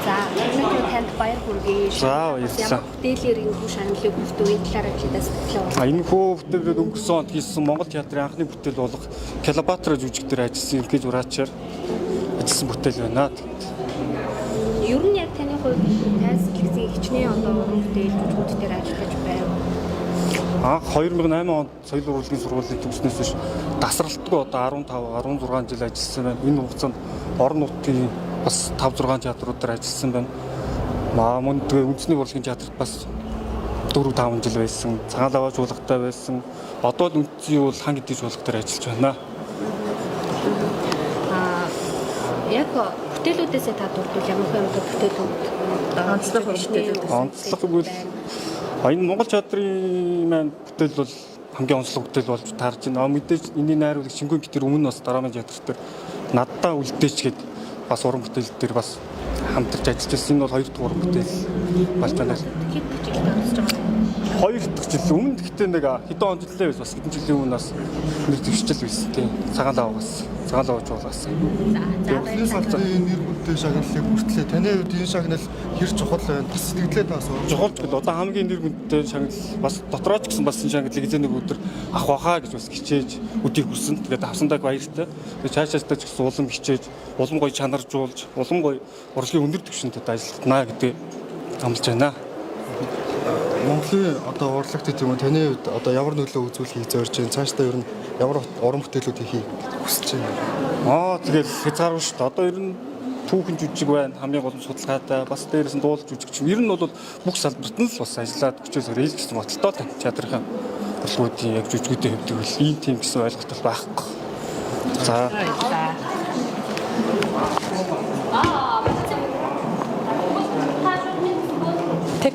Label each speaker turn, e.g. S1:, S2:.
S1: За, өнөөдөр танд баяр хүргэе.
S2: За, баярлалаа.
S1: Ямар бүтээлээр энэ хүү шагналыг хүртв, энэ талаар ажлаас сэтгэлээ.
S2: А энэ хүү бүтээлээр өнгөрсөн онд хийсэн Монгол театрын анхны бүтээл болох Клеопатра жүжиг дээр ажилласан ерөнхий зураачаар ажилласан бүтээл байна.
S1: Ер нь яг таны хувьд тань сэтгэгдсэн хичнээн одоо уран бүтээл жүжигүүд дээр ажиллаж байв?
S2: Анх 2008 онд соёл урлагийн сургуулийн төгснөөс хойш дасралтгүй одоо 15 16 жил ажилласан байна. Энэ хугацаанд орон нутгийн бас 5 6 театрууд дээр ажилласан байна. Маа мөн тэгээ үндэсний урлагийн театрт бас 4 5 жил байсан. Цагаан лаваа чуулгатай байсан. Одоо л үндсийн бол хан гэдэг чуулга дээр ажиллаж байна.
S1: Аа, яг бүтээлүүдээсээ та дурдвал ямар хөө юм бүтээлүүд одоо
S3: Онцлог уран бүтээлүүд.
S2: Онцлог гэвэл энэ Монгол театрын маань бүтээл бол хамгийн онцлог бүтээл болж таарч байна. Мэдээж энэний найруулагч Шингэн Питер өмнө бас драмын театр дээр наддаа үлдээч гээд бас уран бүтээл дээр бас хамтарч ажиллаж байсан. Энэ бол хоёр дахь уран бүтээл болж байна.
S1: Хэд жилд оролцож байгаа юм?
S2: Хоёр дахь жил өмнө гэхдээ нэг хэдэн он жилээ байсан, бас хэдэн жилийн өмнө бас нэр дэвшил байсан тийм. Цагаан лавгаас, цагаан лав жуулгаас.
S1: За, за,
S4: Урлагийн
S1: баярлалаа.
S4: салбарын нэр хүндтэй шагналыг хүртлээ. Таны хувьд энэ шагнал хэр чухал байна? Бас сэтгэлдээ таас
S2: Чухал гэвэл одоо хамгийн нэр хүндтэй шагнал бас дотроо ч гэсэн бас энэ шагналыг эзэн нэг өдөр авах байхаа гэж бас хичээж өдийг хүрсэн. Тэгээд авсандаа баяртай. Тэгээд цаашаастай ч гэсэн улам хичээж, улам гоё чанаржуулж, улам гоё урлагийн өндөр түвшинд одоо ажиллана гэдэг амлаж байна.
S4: Монголын одоо урлагт гэдэг юм уу, таны хувьд одоо ямар нөлөө үзүүлэхийг зорж байна? Цаашдаа ер нь ямар уран бүтээлүүд хийхийг хүсэж байна?
S2: Аа, тэгэл хязгааргүй шүү дээ. Одоо ер нь түүхэн жүжиг байна. Хамгийн гол нь судалгаатай. Бас дээрээс нь дуулж жүжиг ч юм. Ер нь бол бүх салбарт нь л бас ажиллаад хүчээ сөрөөл гэсэн бодолтой тань театрын урлагуудын яг жүжигүүдийн хувьд бол ийм тийм гэсэн ойлголт бол байхгүй. За.
S3: Баярлалаа. Тэг.